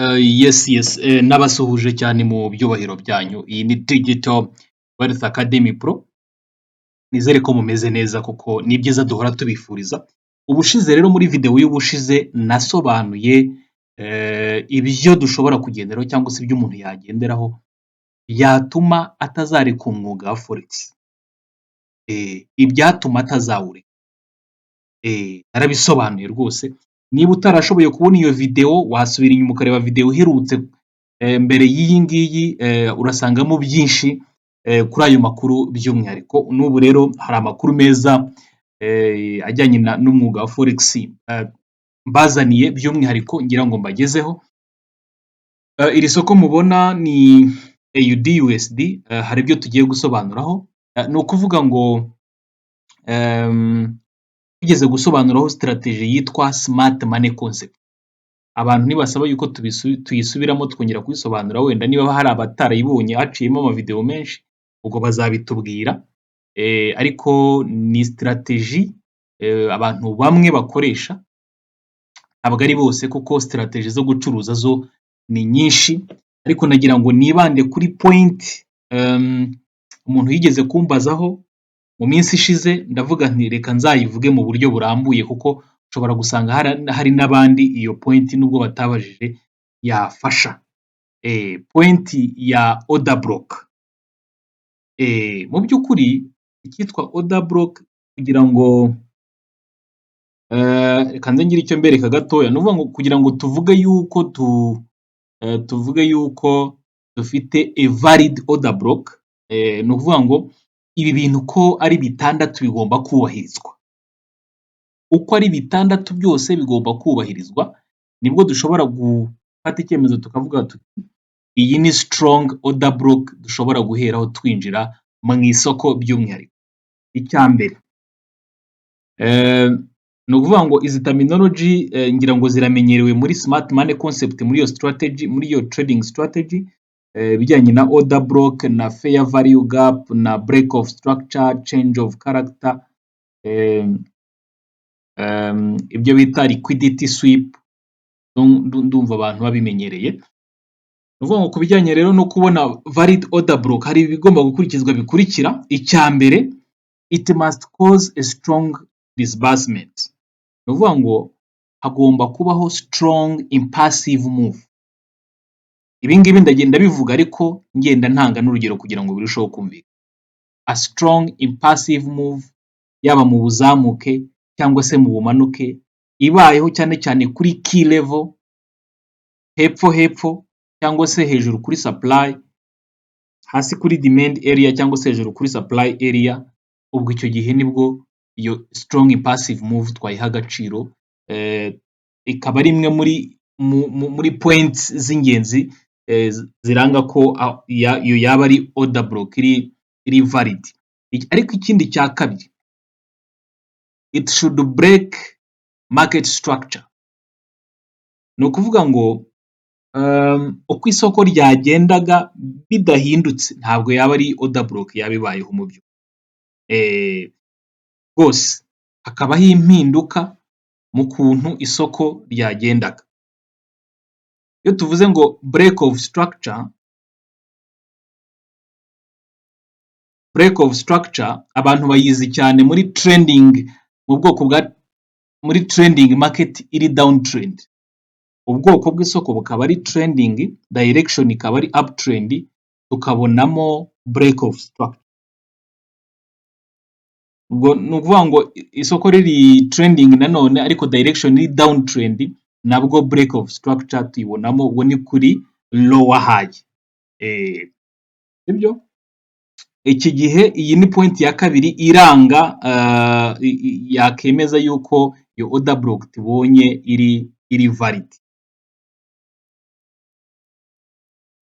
Yes, nabasuhuje cyane mu byubahiro byanyu. Iyi ni Digital Wealth Academy Pro, nizere ko mumeze neza kuko ni byiza duhora tubifuriza. Ubushize rero, muri video y'ubushize, nasobanuye ibyo dushobora kugenderaho cyangwa se ibyo umuntu yagenderaho byatuma atazareka umwuga wa forex. Ibyatuma atazawureka. Narabisobanuye rwose, niba utarashoboye kubona iyo video wasubira inyuma ukareba video iherutse mbere y'iyi ngiyi, urasangamo byinshi kuri ayo makuru by'umwihariko. N'ubu rero hari amakuru meza ajyanye n'umwuga wa forex mbazaniye by'umwihariko ngira ngo mbagezeho. Iri soko mubona ni AUD USD, hari ibyo tugiye gusobanuraho, ni ukuvuga ngo twigeze gusobanuraho strategy yitwa smart money concept. Abantu nibasaba yuko tuyisubiramo tukongera kuyisobanura, wenda niba hari abatarayibonye haciyemo amavideo menshi, ubwo bazabitubwira, ariko ni strategy abantu bamwe bakoresha, ntabwo ari bose kuko strategy zo gucuruza zo ni nyinshi, ariko nagira ngo nibande kuri point umuntu yigeze kumbazaho mu minsi ishize, ndavuga nti reka nzayivuge mu buryo burambuye kuko ushobora gusanga hari n'abandi iyo point nubwo batabajije yafasha. Point ya order block. Mu by'ukuri icyitwa order block, kugira ngo reka nze ngire icyo mbereka gatoya, ni ukuvuga ngo kugira ngo tuvuge yuko dufite a valid order block, ni ukuvuga ngo ibi bintu uko ari bitandatu bigomba kubahirizwa. Uko ari bitandatu byose bigomba kubahirizwa, nibwo dushobora gufata icyemezo tukavuga tuti iyi ni strong order block dushobora guheraho twinjira mu isoko by'umwihariko. Icya mbere ni ukuvuga ngo izi terminology ngira ngo ziramenyerewe muri smart money concept, muri iyo strategy, muri iyo trading strategy, ibijyanye na order block na fair value gap na break of structure, change of character, ibyo bita liquidity sweep, ndumva abantu babimenyereye. Ni ukuvuga ngo ku bijyanye rero no kubona valid order block hari ibigomba gukurikizwa bikurikira: icya mbere, it must cause a strong disbursement, ni ukuvuga ngo hagomba kubaho strong impulsive move. Ibi ngibi ndagenda bivuga ariko ngenda ntanga n'urugero kugira ngo birusheho kumvikana. A strong impulsive move, yaba mu buzamuke cyangwa se mu bumanuke, ibayeho cyane cyane kuri key level, hepfo hepfo cyangwa se hejuru kuri supply, hasi kuri demand area cyangwa se hejuru kuri supply area, ubwo icyo gihe nibwo iyo strong impulsive move twayiha agaciro, ikaba ari imwe muri points z'ingenzi ziranga ko iyo yaba ari order block iri valid. Ariko ikindi cya kabiri, it should break market structure. Ni ukuvuga ngo uko isoko ryagendaga bidahindutse ntabwo yaba ari order block yaba ibayeho mu by'ukuri. Rwose hakabaho impinduka mu kuntu isoko ryagendaga. Iyo tuvuze ngo break of structure, break of structure abantu bayizi cyane muri trending, mu bwoko bwa muri trending market iri down trend. Ubwoko bw'isoko bukaba ari trending, direction ikaba ari up trend, tukabonamo break of structure. Ubwo ni ukuvuga ngo isoko riri trending nanone ariko direction iri down trend, nabwo break of structure tuyibonamo, ubwo ni kuri lower high. Sibyo? Iki gihe iyi ni point ya kabiri iranga yakemeza yuko iyo order block tubonye iri valid.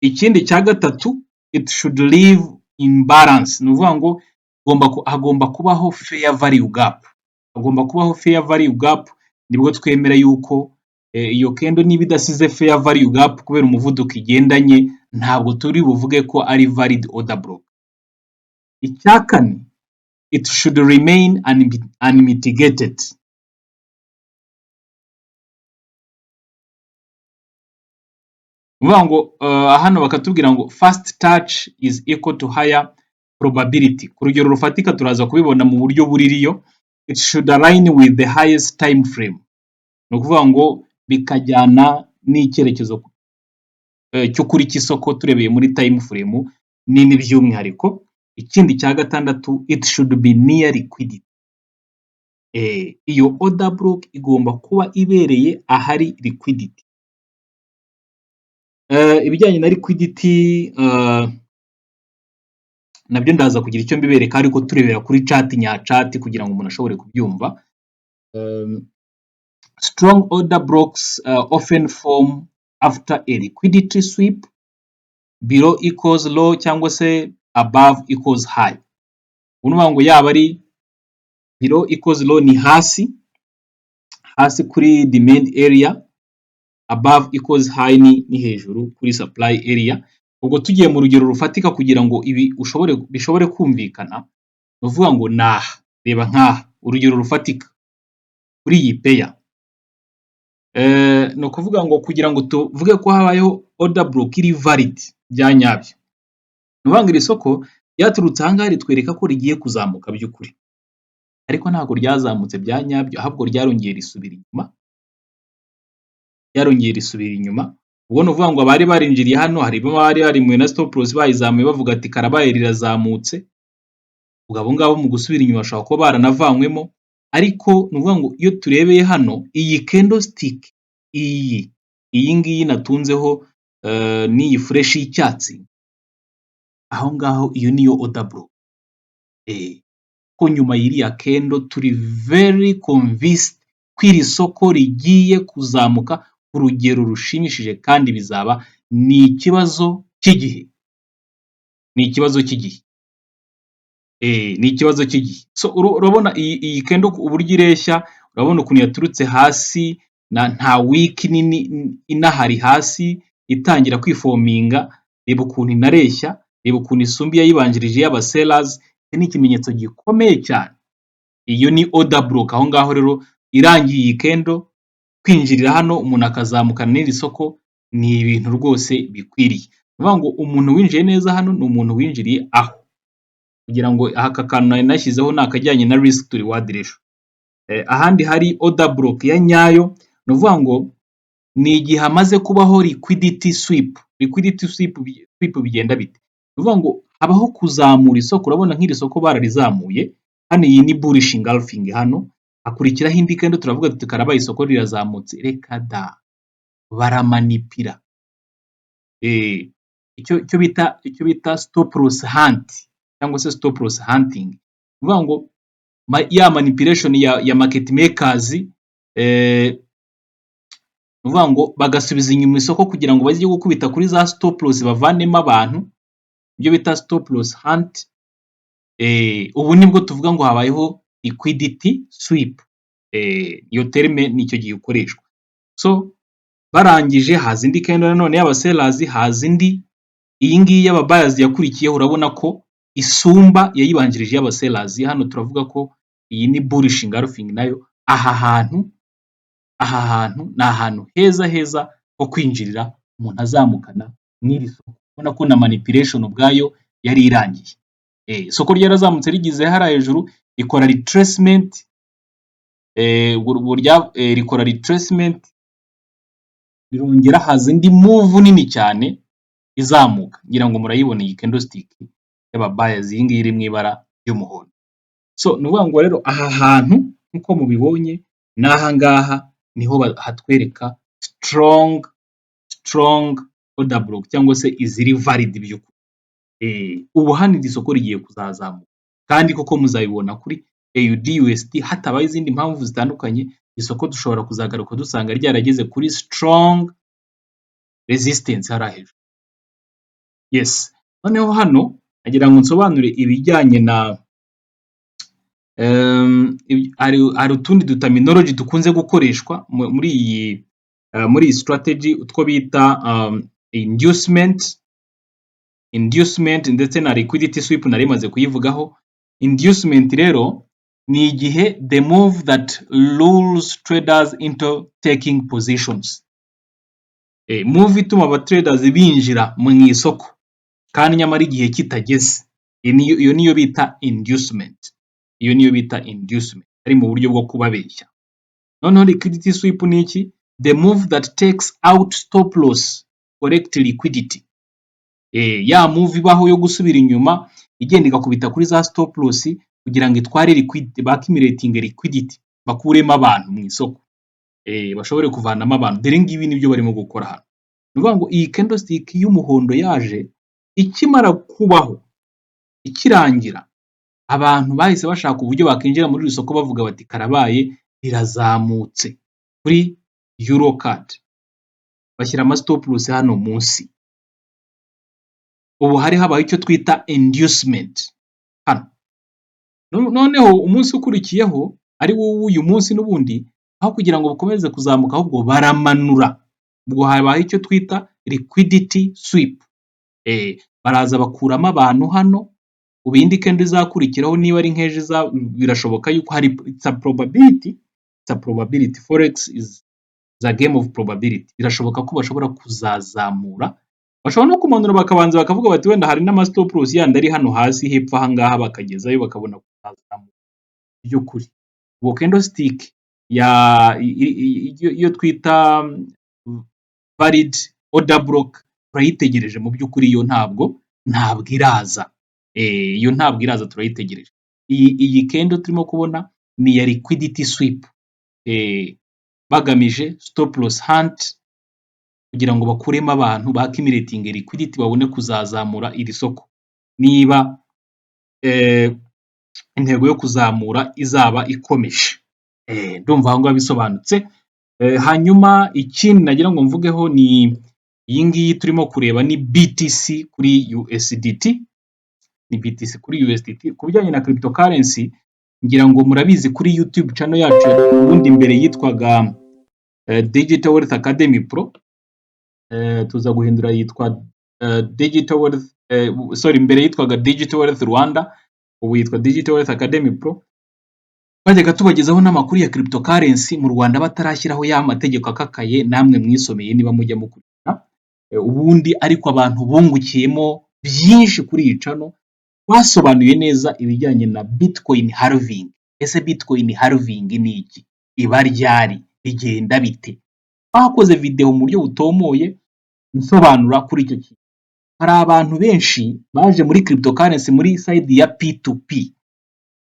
Ikindi cya gatatu, it should leave imbalance, ni ukuvuga ngo hagomba kubaho fair value gap, hagomba kubaho fair value gap, nibwo twemera yuko iyo candle niba idasize fair value gap kubera umuvuduko igendanye, ntabwo turi buvuge ko ari valid order block. Icya kane, it should remain unmitigated. Ni ukuvuga ngo hano bakatubwira ngo first touch is equal to higher probability. Ku rugero rufatika turaza kubibona mu buryo buri real. It should align with the highest time frame. Ni ukuvuga ngo bikajyana n'icyerekezo cy'ukuri cy'isoko turebeye muri time frame nini by'umwihariko. Ikindi cya gatandatu, it should be near liquidity. Iyo order block igomba kuba ibereye ahari liquidity. Ibijyanye na liquidity nabyo ndaza kugira icyo mbibereka, ariko turebera kuri chart nya chart kugira ngo umuntu ashobore kubyumva. Strong order blocks often form after a liquidity sweep, below equals low cyangwa se above equals high. Ni ukuvuga ngo yaba ari below equals low, ni hasi hasi kuri demand area, above equals high ni hejuru kuri supply area. Ubwo tugiye mu rugero rufatika kugira ngo ibi ushobore bishobore kumvikana, ni ukuvuga ngo ni aha, reba nk'aha, urugero rufatika kuri iyi pair. Ni ukuvuga ngo kugira ngo tuvuge ko habayeho order block iri valid bya nyabyo, ni ukuvuga ngo iri soko ryaturutse aha ngaha ritwereka ko rigiye kuzamuka by'ukuri, ariko ntabwo ryazamutse bya nyabyo, ahubwo ryarongeye risubira inyuma, ryarongeye risubira inyuma. Ubwo ni ukuvuga ngo abari barinjiriye hano, harimo abari barimuwe na stop loss, bayizamuye bavuga ati karabaye rirazamutse, ubwo abo ngabo mu gusubira inyuma bashobora kuba baranavanywemo. Ariko ni ukuvuga ngo iyo turebeye hano iyi candlestick, iyi ngiyi natunzeho n'iyi flèche y'icyatsi, aho ngaho iyo niyo order block. Ko nyuma y'iriya candle turi very convinced ko iri soko rigiye kuzamuka ku rugero rushimishije, kandi bizaba, ni ikibazo cy'igihe, ni ikibazo cy'igihe, ni ikibazo cy'igihe. Urabona iyi candle uburyo ireshya, urabona ukuntu yaturutse hasi, nta wick nini inahari hasi itangira kwiforminga, reba ukuntu inareshya, reba ukuntu isumba iyayibanjirije y'aba sellers. Iki ni ikimenyetso gikomeye cyane, iyo ni order block. Aho ngaho rero irangiye iyi candle, kwinjirira hano umuntu akazamukana n'iri soko ni ibintu rwose bikwiriye. Ni ukuvuga ngo umuntu winjiye neza hano ni umuntu winjiriye aho, kugira ngo aka kantu nari nashyizeho ni akajyanye na risk to reward ratio. Ahandi hari order block ya nyayo, ni ukuvuga ngo ni igihe hamaze kubaho liquidity sweep. Liquidity sweep bigenda bite? Ni ukuvuga ngo habaho kuzamura isoko, urabona nk'iri soko bararizamuye, hano iyi ni bullish engulfing, hano hakurikiraho indi candle, turavuga tuti karabaye isoko rirazamutse, reka da, baramanipira. Icyo bita stop loss hunt cyangwa se stop loss hunting, ni ukuvuga ngo ya manipulation ya market makers, ni ukuvuga ngo bagasubiza inyuma isoko kugira ngo bajye gukubita kuri za stop loss bavanemo abantu, ibyo bita stop loss hunt. Ubu nibwo tuvuga ngo habayeho liquidity sweep, iyo terme nicyo gihe ikoreshwa. So barangije haza indi candle nanone y'aba sellers, haza indi, iyi ngiyi y'aba buyers yakurikiyeho, urabona ko isumba iyayibanjirije y'aba sellers. Hano turavuga ko iyi ni bullish engulfing nayo. Aha hantu ni ahantu heza heza ho kwinjirira umuntu azamukana n'iri soko, ubona ko na manipulation ubwayo yari irangiye. Isoko ryarazamutse rigeze hariya hejuru rikora retracement, rikora retracement rirongera haza indi move nini cyane izamuka. Ngira ngo murayibona iyi candlestick y'aba buyers, iyi ngiyi iri mu ibara ry'umuhondo. So ni ukuvuga ngo rero aha hantu nk'uko mubibonye n'aha ngaha niho hatwereka strong order block cyangwa se iziri valid by'ukuri. Ubu hano iri soko rigiye kuzazamuka, kandi koko muzabibona kuri AUD USD hatabaye izindi mpamvu zitandukanye, isoko dushobora kuzagaruka dusanga ryarageze kuri strong resistance hariya hejuru. Yes, noneho hano nagira ngo nsobanure ibijyanye na hari utundi duterminology dukunze gukoreshwa muri iyi strategy, utwo bita inducement ndetse na liquidity sweep nari maze kuyivugaho. Inducement rero ni igihe the move that lures traders into taking positions. Move ituma abatraders binjira mu isoko kandi nyamara igihe kitageze, iyo niyo bita inducement. Iyo niyo bita inducement, ari mu buryo bwo kubabeshya. Noneho liquidity sweep ni iki? The move that takes out stop loss, collect liquidity. Ya move ibaho yo gusubira inyuma, igenda igakubita kuri za stop loss kugira ngo itware liquidity, baccumulating liquidity, bakuremo abantu mu isoko, bashobore kuvanamo abantu. Dore ngibi nibyo barimo gukora hano. Ni ukuvuga ngo iyi candlestick y'umuhondo yaje ikimara kubaho, ikirangira, abantu bahise bashaka uburyo bakinjira muri iri soko, bavuga bati: "Karabaye, rirazamutse." Kuri euro CAD bashyira ama stop loss hano munsi. Ubu hari habaye icyo twita inducement hano. Noneho umunsi ukurikiyeho, ari wo w'uyu munsi n'ubundi, aho kugira ngo bakomeze kuzamuka, ahubwo baramanura. Ubwo habaye icyo twita liquidity sweep. Baraza bakuramo abantu hano. Ubu indi candle izakurikiraho, niba ari nk'ejo, birashoboka yuko hari, it's a probability, it's a probability, forex is a game of probability. Birashoboka ko bashobora kuzazamura, bashobora no kumanura, bakabanza bakavuga bati wenda hari n'ama stop loss yandi ari hano hasi hepfo aha ngaha, bakagezayo bakabona kuzazamura. By'ukuri ubwo candlestick ya iyo twita valid order block turayitegereje. Mu by'ukuri yo ntabwo iraza, iyo ntabwo iraza, turayitegereje. Iyi candle turimo kubona ni iya liquidity sweep, bagamije stop loss hunt kugira ngo bakuremo abantu, baccumulating liquidity, babone kuzazamura iri soko niba intego yo kuzamura izaba ikomeje. Ndumva aho ngaho bisobanutse. Hanyuma ikindi nagira ngo mvugeho ni iyi ngiyi turimo kureba, ni BTC kuri USDT, ni BTC kuri USDT. Ku bijyanye na cryptocurrency, ngira ngo murabizi, kuri YouTube channel yacu, ubundi mbere yitwaga Digital Wealth Academy Pro, tuza guhindura yitwa Digital Wealth, sorry, mbere yitwaga Digital Wealth Rwanda, ubu yitwa Digital Wealth Academy Pro. Twajyaga tubagezaho n'amakuru ya cryptocurrency mu Rwanda batarashyiraho ya mategeko akakaye namwe mwisomeye niba mujya mukurikira ubundi. Ariko abantu bungukiyemo byinshi kuri iyi channel. Twasobanuye neza ibijyanye na Bitcoin halving. Ese Bitcoin halving ni iki? Iba ryari? Bigenda bite? Twakoze video mu buryo butomoye nsobanura kuri icyo kintu. Hari abantu benshi baje muri cryptocurrency muri side ya P2P,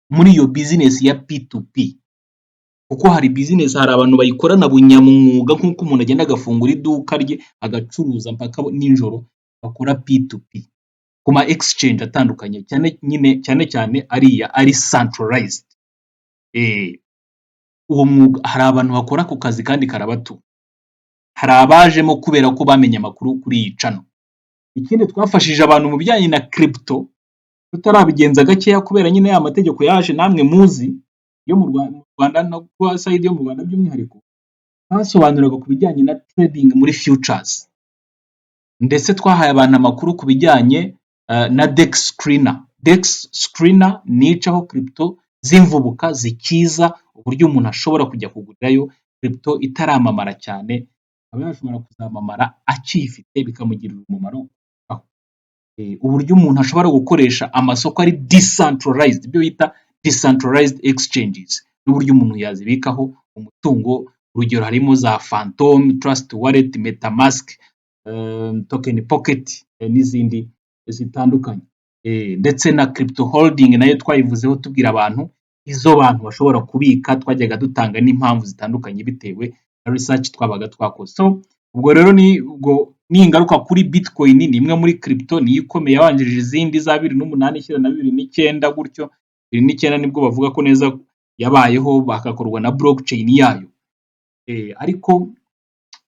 muri iyo business ya P2P, kuko hari business, hari abantu bayikorana bunyamwuga, nk'uko umuntu agenda agafungura iduka rye agacuruza mpaka nijoro, bakora P2P ku ma exchange atandukanye, cyane nyine cyane cyane ariya ari centralized. Uwo mwuga hari abantu bakora ako kazi kandi karabatunga. Hari abajemo kubera ko bamenye amakuru kuri iyi channel. Ikindi, twafashije abantu mu bijyanye na crypto tutarabigenza gakeya, kubera nyine ya mategeko yaje namwe muzi yo mu Rwanda, no kuba side yo mu Rwanda by'umwihariko. Twasobanuraga ku bijyanye na trading muri futures, ndetse twahaye abantu amakuru ku bijyanye na DEX Screener. DEX Screener ni icaho crypto z'imvubuka zikiza, uburyo umuntu ashobora kujya kugurirayo crypto itaramamara cyane, akaba yashobora kuzamamara akiyifite, bikamugirira umumaro. Uburyo umuntu ashobora gukoresha amasoko ari decentralized, ibyo bita decentralized exchanges, n'uburyo umuntu yazibikaho umutungo. Urugero harimo za Phantom, Trust Wallet, MetaMask, Token Pocket n'izindi zitandukanye. Ndetse na crypto holding nayo twayivuzeho, tubwira abantu izo bantu bashobora kubika, twajyaga dutanga n'impamvu zitandukanye bitewe na research twabaga twakoze. So ubwo rero ni ubwo ningaruka kuri Bitcoin, ni imwe muri crypto, niyo ikomeye yabanjirije izindi za 2008 ishyira na 2009 gutyo. 2009 nibwo bavuga ko neza yabayeho, hagakorwa na blockchain yayo. Ariko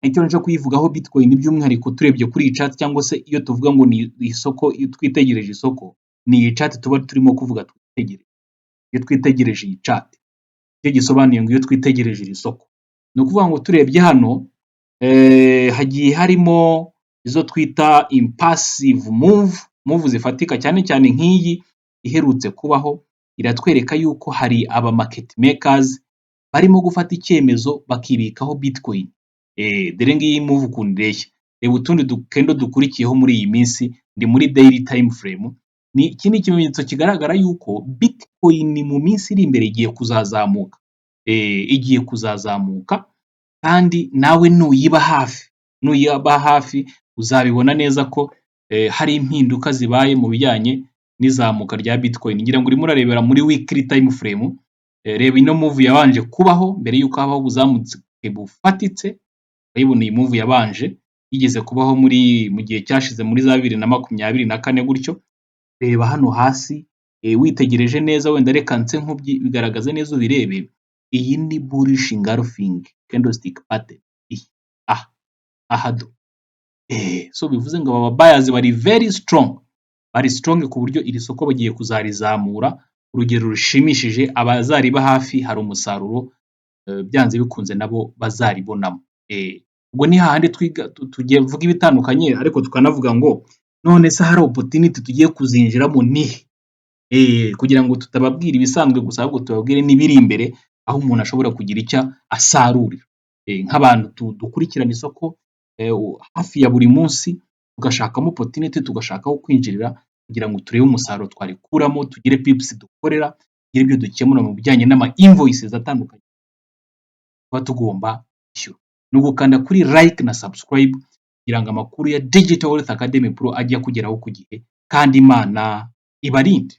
icyo nje kuyivugaho Bitcoin by'umwihariko, turebye kuri iyi chart, cyangwa se iyo tuvuga ngo ni isoko, iyo twitegereje isoko, ni iyi chart tuba turimo kuvuga twitegereje. Iyo twitegereje iyi chart, icyo gisobanuye ngo iyo twitegereje iri soko, ni ukuvuga ngo turebye hano hagiye harimo izo twita impulsive move, move zifatika, cyane cyane nk'iyi iherutse kubaho, iratwereka yuko hari aba market makers barimo gufata icyemezo bakibikaho Bitcoin. Dore ngiyi move ukuntu ireshya. Reba utundi du candle dukurikiyeho muri iyi minsi, ndi muri daily time frame. Iki ni ikimenyetso kigaragara yuko Bitcoin mu minsi iri imbere igiye kuzazamuka, igiye kuzazamuka. Kandi nawe nuyiba hafi, nuyiba hafi uzabibona neza ko hari impinduka zibaye mu bijyanye n'izamuka rya Bitcoin. Ngira ngo urimo urarebera muri weekly time frame. Reba ino move yabanje kubaho mbere y'uko habaho ubuzamuke bufatitse. Urayibona iyi move yabanje yigeze kubaho muri mu gihe cyashize, muri za 2024 gutyo. Reba hano hasi witegereje neza, wenda reka nse nkubigaragaze neza ubirebe. Iyi ni bullish engulfing candlestick pattern aha aha do. So bivuze ngo aba buyers bari very strong, bari strong ku buryo iri soko bagiye kuzarizamura urugero rushimishije. Abazariba hafi hari umusaruro byanze bikunze nabo bazaribonamo. Ubwo ni hahandi twiga tuvuga ibitandukanye, ariko tukanavuga ngo none se hari opportunity tugiye kuzinjiramo ni he? Kugira ngo tutababwira ibisanzwe gusa, ahubwo tubabwire n'ibiri imbere aho umuntu ashobora kugira icyo asarurira. Nk'abantu dukurikirana isoko hafi ya buri munsi, tugashakamo opportunity, tugashaka aho kwinjirira kugira ngo turebe umusaruro twarikuramo, tugire pips dukorera, tugire ibyo dukemura mu bijyanye n'ama invoices atandukanye tuba tugomba kwishyura. Ni ugukanda kuri like na subscribe kugira ngo amakuru ya Digital Wealth Academy Pro ajye akugeraho ku gihe, kandi Imana ibarinde.